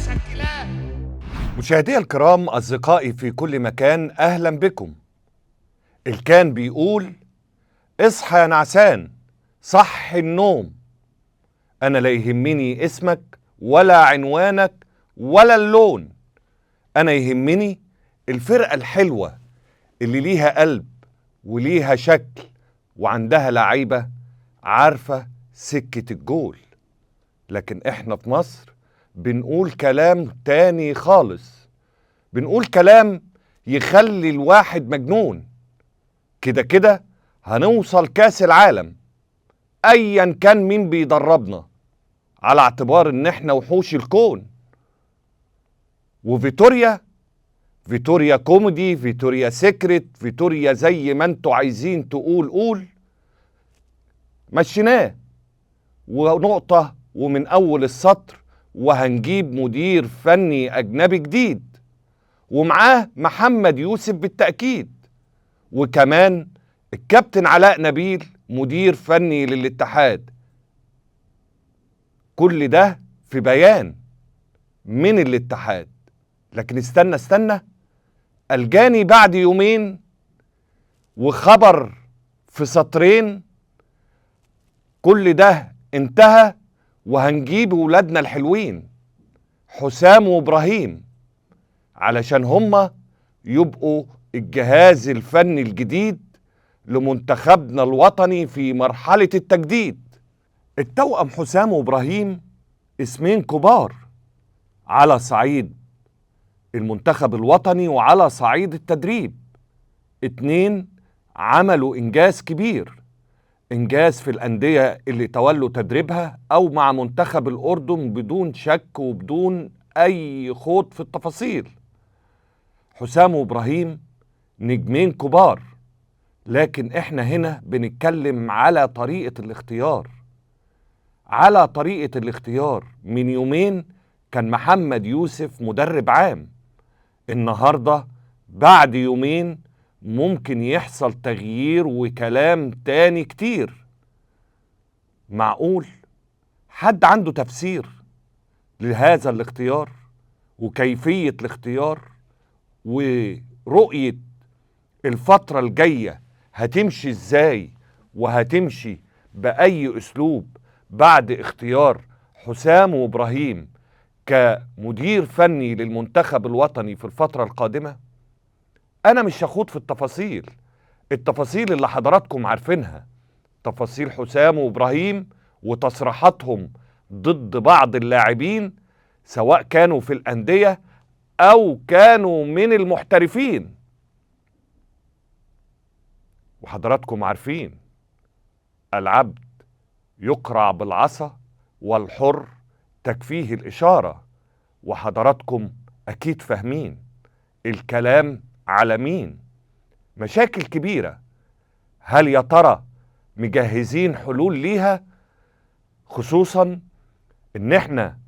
مسجلاه. مشاهدي الكرام، أصدقائي في كل مكان، أهلا بكم. الكان بيقول اصحى يا نعسان، صح النوم، أنا لا يهمني اسمك ولا عنوانك ولا اللون، أنا يهمني الفرقة الحلوة اللي ليها قلب وليها شكل وعندها لعيبة عارفة سكة الجول. لكن احنا في مصر بنقول كلام تاني خالص، بنقول كلام يخلي الواحد مجنون. كده كده هنوصل كاس العالم ايا كان مين بيدربنا، على اعتبار ان احنا وحوش الكون. وفيتوريا، فيتوريا كوميدي، فيتوريا secret، فيتوريا زي ما انتوا عايزين تقول قول، مشيناه ونقطة ومن أول السطر. وهنجيب مدير فني أجنبي جديد ومعاه محمد يوسف بالتأكيد، وكمان الكابتن علاء نبيل مدير فني للاتحاد. كل ده في بيان من الاتحاد. لكن استنى استنى، الجاني بعد يومين وخبر في سطرين، كل ده انتهى وهنجيب ولادنا الحلوين حسام وإبراهيم علشان هما يبقوا الجهاز الفني الجديد لمنتخبنا الوطني في مرحلة التجديد. التوأم حسام وإبراهيم اسمين كبار على صعيد المنتخب الوطني وعلى صعيد التدريب. اتنين عملوا إنجاز كبير، إنجاز في الأندية اللي تولوا تدريبها أو مع منتخب الأردن بدون شك وبدون أي خوض في التفاصيل. حسام وإبراهيم نجمين كبار، لكن إحنا هنا بنتكلم على طريقة الاختيار. على طريقة الاختيار من يومين كان محمد يوسف مدرب عام، النهاردة بعد يومين ممكن يحصل تغيير وكلام تاني كتير. معقول حد عنده تفسير لهذا الاختيار وكيفية الاختيار ورؤية الفترة الجاية هتمشي ازاي وهتمشي بأي أسلوب بعد اختيار حسام وإبراهيم كمدير فني للمنتخب الوطني في الفترة القادمة؟ أنا مش هخوض في التفاصيل، التفاصيل اللي حضراتكم عارفينها، تفاصيل حسام وإبراهيم وتصريحاتهم ضد بعض اللاعبين سواء كانوا في الأندية أو كانوا من المحترفين. وحضراتكم عارفين العبد يقرع بالعصا والحر تكفيه الإشارة، وحضراتكم أكيد فاهمين الكلام على مين. مشاكل كبيرة، هل يا ترى مجهزين حلول ليها؟ خصوصا ان احنا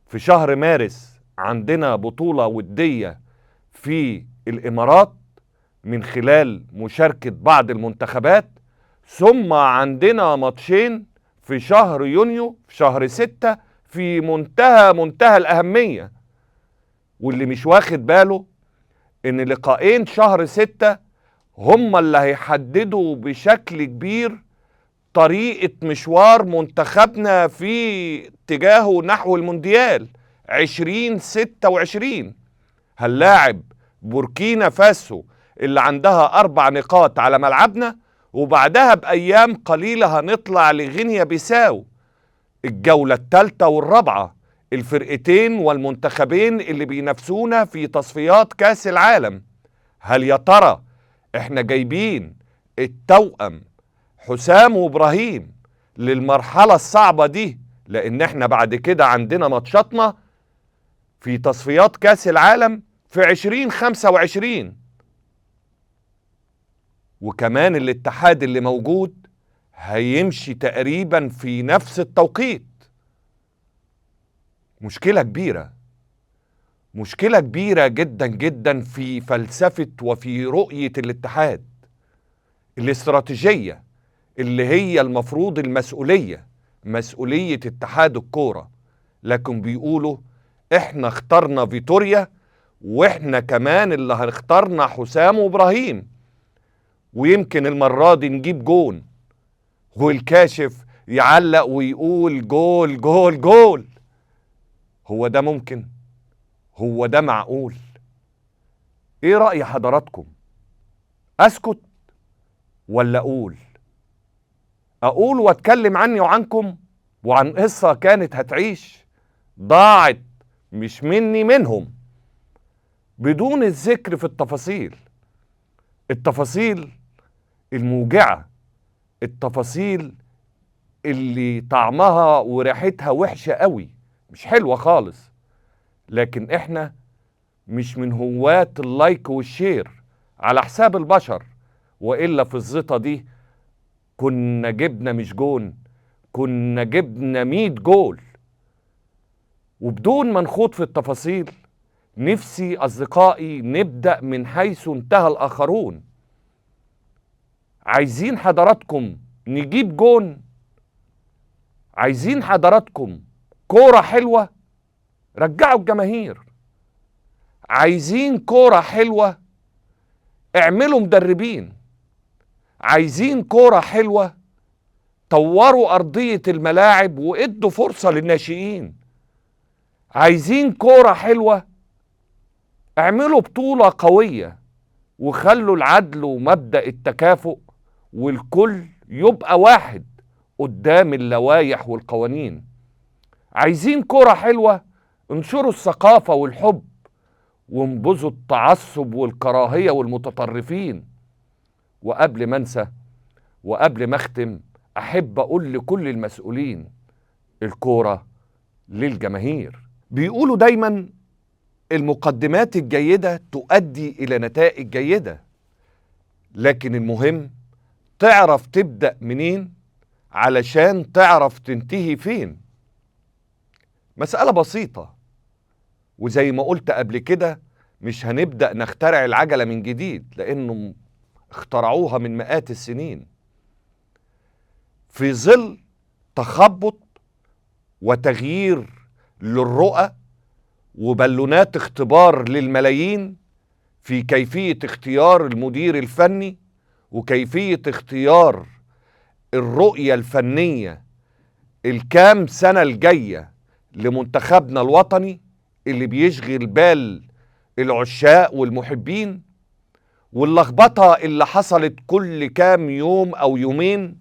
في شهر مارس عندنا بطولة ودية في الإمارات من خلال مشاركة بعض المنتخبات، ثم عندنا ماتشين في شهر يونيو في شهر 6 في منتهى الأهمية. واللي مش واخد باله إن لقاءين شهر 6 هم اللي هيحددوا بشكل كبير طريقة مشوار منتخبنا في اتجاهه نحو المونديال 2026. هنلاعب بوركينا فاسو اللي عندها 4 نقاط على ملعبنا، وبعدها بأيام قليلة هنطلع لغينيا بيساو الجولة الثالثة والرابعة، الفرقتين والمنتخبين اللي بينافسونا في تصفيات كاس العالم. هل يا ترى احنا جايبين التوأم حسام وإبراهيم للمرحلة الصعبة دي؟ لأن احنا بعد كده عندنا ماتشاتنا في تصفيات كاس العالم في 2025، وكمان الاتحاد اللي موجود هيمشي تقريبا في نفس التوقيت. مشكلة كبيرة، مشكلة كبيرة جدا جدا في فلسفة وفي رؤية الاتحاد، الاستراتيجية اللي هي المفروض المسؤولية، مسؤولية اتحاد الكورة، لكن بيقولوا احنا اخترنا فيتوريا، واحنا كمان اللي هنختارنا حسام وابراهيم، ويمكن المرة دي نجيب جون والكاشف يعلق ويقول جول جول جول. هو ده ممكن؟ هو ده معقول؟ ايه رأي حضراتكم؟ اسكت ولا اقول؟ اقول واتكلم عني وعنكم وعن قصة كانت هتعيش ضاعت مش مني منهم، بدون الذكر في التفاصيل، التفاصيل الموجعة، التفاصيل اللي طعمها وريحتها وحشة قوي، مش حلوة خالص. لكن احنا مش من هواة ال like وال share على حساب البشر، وإلا في الزيطة دي كنا جبنا مش جون، كنا جبنا 100 جول. وبدون ما نخوض في التفاصيل، نفسي أصدقائي نبدأ من حيث انتهى الآخرون. عايزين حضراتكم نجيب جون؟ عايزين حضراتكم كورة حلوة؟ رجعوا الجماهير. عايزين كورة حلوة؟ اعملوا مدربين. عايزين كورة حلوة؟ طوروا أرضية الملاعب وادوا فرصة للناشئين. عايزين كورة حلوة؟ اعملوا بطولة قوية وخلوا العدل ومبدأ التكافؤ والكل يبقى واحد قدام اللوائح والقوانين. عايزين كورة حلوة؟ انشروا الثقافة والحب وانبذوا التعصب والكراهية والمتطرفين. وقبل ما انسى وقبل ما اختم، احب اقول لكل المسؤولين: الكورة للجماهير. بيقولوا دايما المقدمات الجيدة تؤدي إلى نتائج جيدة، لكن المهم تعرف تبدأ منين علشان تعرف تنتهي فين. مسألة بسيطة، وزي ما قلت قبل كده مش هنبدأ نخترع العجلة من جديد لأنه اخترعوها من مئات السنين. في ظل تخبط وتغيير للرؤى وبالونات اختبار للملايين في كيفية اختيار المدير الفني وكيفية اختيار الرؤية الفنية الكام سنة الجاية لمنتخبنا الوطني اللي بيشغل بال العشاق والمحبين، واللخبطة اللي حصلت كل كام يوم أو يومين،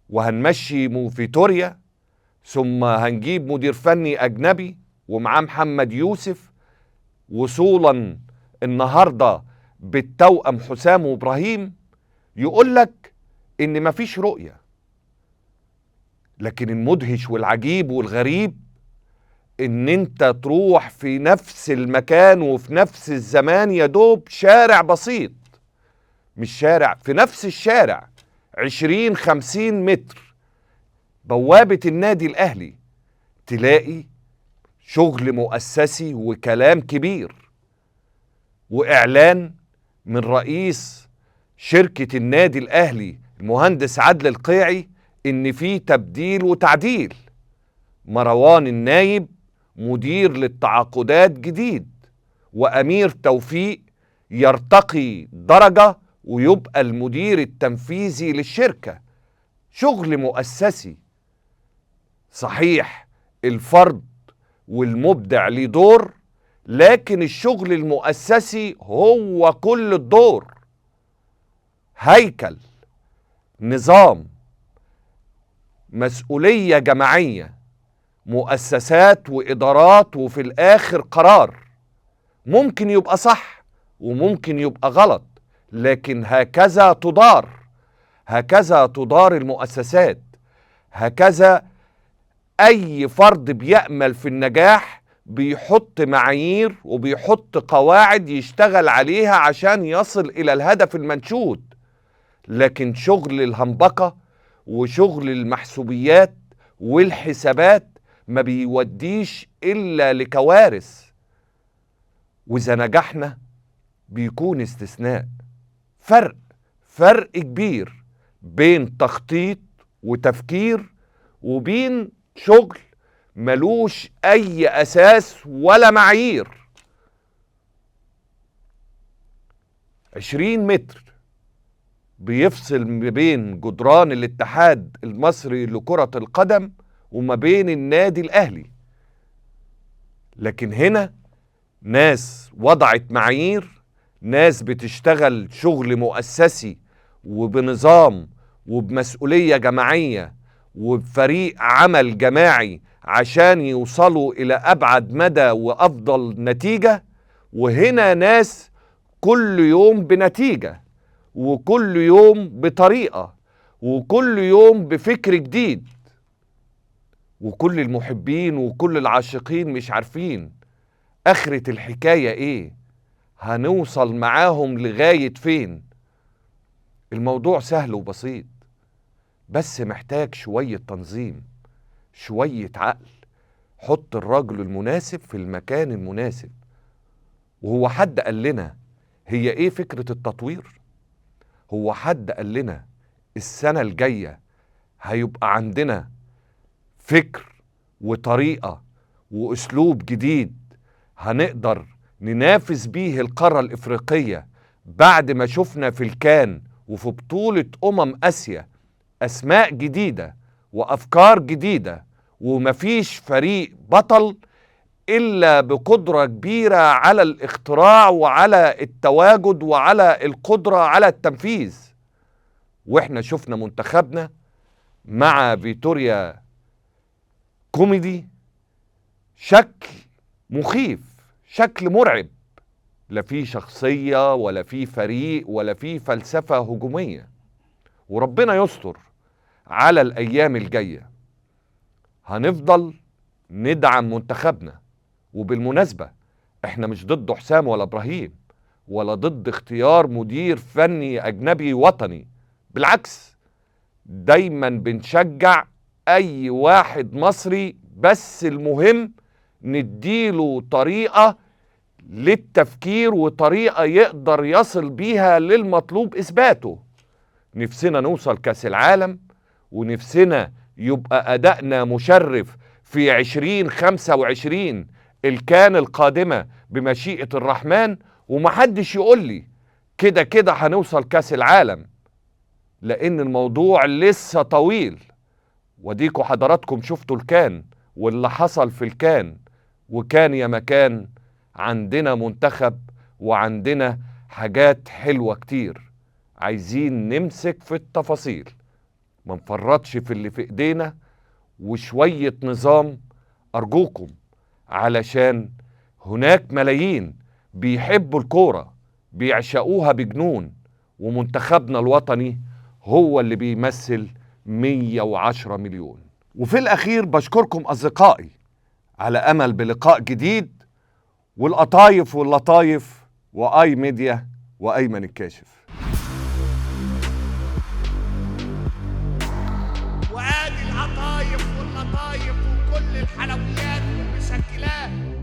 وهنمشي فيتوريا ثم هنجيب مدير فني أجنبي ومعاه محمد يوسف، وصولا النهاردة بالتوأم حسام وإبراهيم، يقولك إن مفيش رؤية. لكن المدهش والعجيب والغريب إن أنت تروح في نفس المكان وفي نفس الزمان، يدوب شارع بسيط، مش شارع، في نفس الشارع 20-50 متر بوابة النادي الأهلي، تلاقي شغل مؤسسي وكلام كبير وإعلان من رئيس شركة النادي الأهلي المهندس عدل القيعي إن في تبديل وتعديل، مروان النايب مدير للتعاقدات جديد، وأمير توفيق يرتقي درجة ويبقى المدير التنفيذي للشركة. شغل مؤسسي. صحيح الفرد والمبدع ليه دور، لكن الشغل المؤسسي هو كل الدور. هيكل، نظام، مسؤولية جماعية، مؤسسات وإدارات، وفي الآخر قرار ممكن يبقى صح وممكن يبقى غلط، لكن هكذا تدار، هكذا تدار المؤسسات، هكذا أي فرد بيأمل في النجاح بيحط معايير وبيحط قواعد يشتغل عليها عشان يصل إلى الهدف المنشود. لكن شغل الهمبكة وشغل المحسوبيات والحسابات ما بيوديش إلا لكوارث، وإذا نجحنا بيكون استثناء. فرق كبير بين تخطيط وتفكير وبين شغل ملوش أي أساس ولا معايير. 20 متر بيفصل ما بين جدران الاتحاد المصري لكرة القدم وما بين النادي الأهلي. لكن هنا ناس وضعت معايير، ناس بتشتغل شغل مؤسسي وبنظام وبمسؤولية جماعية وبفريق عمل جماعي عشان يوصلوا إلى أبعد مدى وأفضل نتيجة. وهنا ناس كل يوم بنتيجة، وكل يوم بطريقة، وكل يوم بفكر جديد، وكل المحبين وكل العاشقين مش عارفين آخرة الحكاية إيه، هنوصل معاهم لغاية فين. الموضوع سهل وبسيط، بس محتاج شوية تنظيم، شوية عقل. حط الرجل المناسب في المكان المناسب. وهو حد قال لنا هي إيه فكرة التطوير؟ هو حد قال لنا السنة الجاية هيبقى عندنا فكر وطريقة وأسلوب جديد هنقدر ننافس بيه القارة الإفريقية بعد ما شفنا في الكان وفي بطولة آسيا أسماء جديدة وأفكار جديدة، ومفيش فريق بطل إلا بقدرة كبيرة على الاختراع وعلى التواجد وعلى القدرة على التنفيذ. وإحنا شفنا منتخبنا مع فيتوريا كوميدي شكل مخيف، شكل مرعب، لا في شخصية ولا في فريق ولا في فلسفة هجومية. وربنا يستر على الأيام الجاية. هنفضل ندعم منتخبنا. وبالمناسبة احنا مش ضد حسام ولا إبراهيم ولا ضد اختيار مدير فني أجنبي وطني، بالعكس دايما بنشجع أي واحد مصري، بس المهم نديله طريقة للتفكير وطريقة يقدر يصل بيها للمطلوب إثباته. نفسنا نوصل كأس العالم، ونفسنا يبقى أدائنا مشرف في 2025 الكان القادمة بمشيئة الرحمن. ومحدش يقول لي كده كده هنوصل كأس العالم، لأن الموضوع لسه طويل. وديكوا حضراتكم شفتوا الكان واللي حصل في الكان، وكان يا مكان عندنا منتخب وعندنا حاجات حلوة كتير. عايزين نمسك في التفاصيل، ما نفرطش في اللي في ايدينا، وشوية نظام أرجوكم، علشان هناك ملايين بيحبوا الكورة بيعشقوها بجنون، ومنتخبنا الوطني هو اللي بيمثل 110 مليون. وفي الأخير بشكركم أصدقائي، على أمل بلقاء جديد، والقطايف واللطايف وآي ميديا وأيمن الكاشف. وآدي القطايف واللطايف وكل الحلويات والمشكلات.